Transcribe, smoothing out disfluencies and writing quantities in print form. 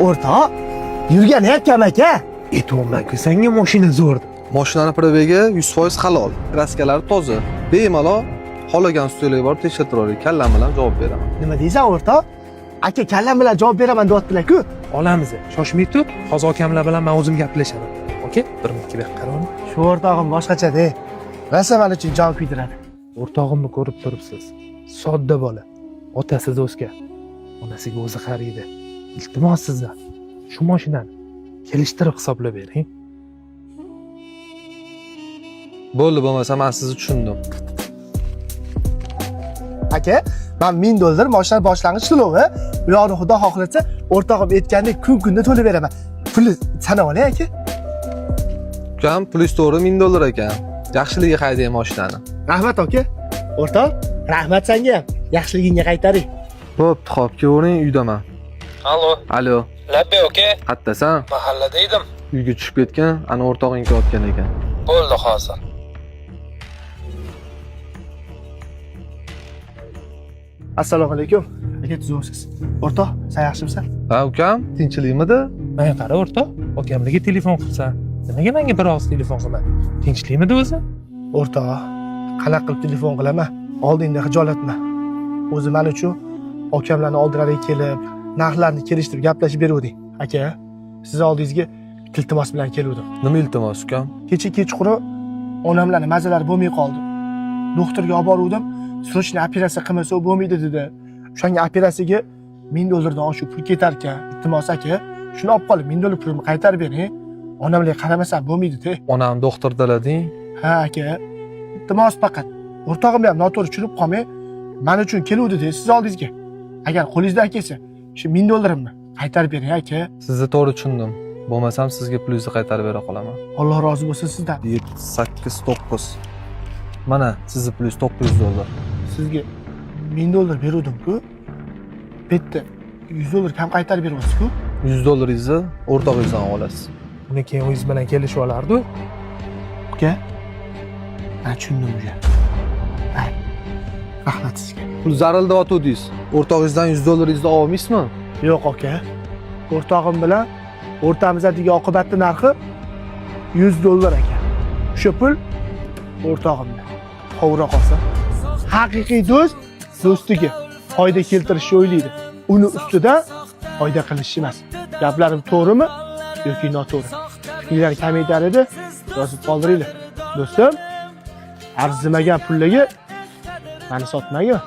O'rtoq, yurgani ham kam aka. Aytyapman-ku senga mashina zo'r deb. Mashinani probegi 100% halol, kraskalari toza. Bemalol xohlagan studiyaga borib tekshirtiravering. Kallam bilan javob beraman. Nima deysan o'rtoq? Aka kallam bilan javob beraman deyaptilar-ku. Olamiz. Shoshmay tur. Hozir akamlar bilan men o'zim gaplashaman. Aka, bir minutga bu yoqqa qarang. Shu o'rtog'im boshqacha-da. Rosa man uchun jon kuydiradi. O'rtog'imni ko'rib turibsiz. Sodda bola. Otasiz o'sgan. Onasiga o'zi qaraydi. Iltimos sizdan shu mashinani kelishtirib hisoblab bering. Bo'ldi, bo'lmasa men sizni tushundim. Aka, men 1000 dollar mashina boshlang'ich to'lovi, u yog'ini xudo xohlasa o'rtog'im aytgandek kun-kunda to'lab beraman. Pulni sanab olay aka. Ukam, pulingiz to'g'ri 1000 dollar ekan. Yaxshiligiga haydang mashinani. Rahmat aka. O'rtoq, rahmat senga ham. Yaxshiligingga qaytaring. Bo'pti, xo'p, kelavering, uydaman. Alo, Alo, labbay aka, qayerdasan? mahallada edim. Uyga tushib ketgan, ana o'rtog'ing kelayotgan ekan. Bo'ldi hozir. Assalomu alaykum. Aka tuzukmisiz? O'rtoq, sen yaxshimisan? Ha, ukam, tinchlikmidi? Menga qara o'rtoq, akamlarga telefon qilsan. Nimaga menga bir og'iz telefon qilmading? Tinchlikmidi o'zi? O'rtoq, qanaqa qilib telefon qilaman? Oldingda xijolatman. O'zi men uchun akamlarni oldilariga kelib, narxlarni kelishtirib gaplashib beruvding. Aka, siz oldingizga bitta iltimos bilan keluvdim. Nima iltimos, ukam? Kecha kechqurun onamlarni mazalari bo'lmay qoldi. Doktorga olib boruvdim, срочно operatsiya qilmasa bo'lmaydi dedi. O'shanga operatsiyaga 1000 dollardan oshiq pul ketar ekan. Iltimos aka, shuni olib qolib 1000 dollar pulimni qaytarib bering. Onamlarga qaramasam bo'lmaydi-da. Onam doktor dilading. Ha aka, iltimos faqat. O'rtog'im ham noto'g'ri tushunib qolmay, men uchun keluvdi-da siz oldingizga. Agar qo'lingizdan kelsa, shu 1000 dollarimni qaytarib bering aka. Sizni to'g'ri tushundim. Bo'lmasam sizga pulingizni qaytarib bera qolaman. Alloh rozi bo'lsin sizdan. 7 8 9. Mana sizni pulingiz 900 dollar. Sizga 1000 dollar beruvdim-ku. Bu yerda 100 dollar kam qaytarib beryapsiz-ku. 100 dollaringizni o'rtog'ingizdan olasiz. Uni keyin o'zingiz bilan kelishib olardi. Aka, men tushundim уже. Mayli. Rahmat sizga. Pul zaril deyotgandingiz. O'rtog'ingizdan 100 dollaringizni olmaysizmi? Yo'q aka. O'rtog'im bilan o'rtamizdagi oqibatni narxi 100 dollar ekan. O'sha pul o'rtog'imda. Qovura qolsa. Haqiqiy do'st do'stiga foyda keltirishni o'ylaydi. Uni ustida foyda qilish emas. Gaplarim to'g'rimi yoki noto'g'ri? Fikrlar kommentariyada yozib qoldiringlar. Do'stim, arzimagan pullarga mani sotmagin.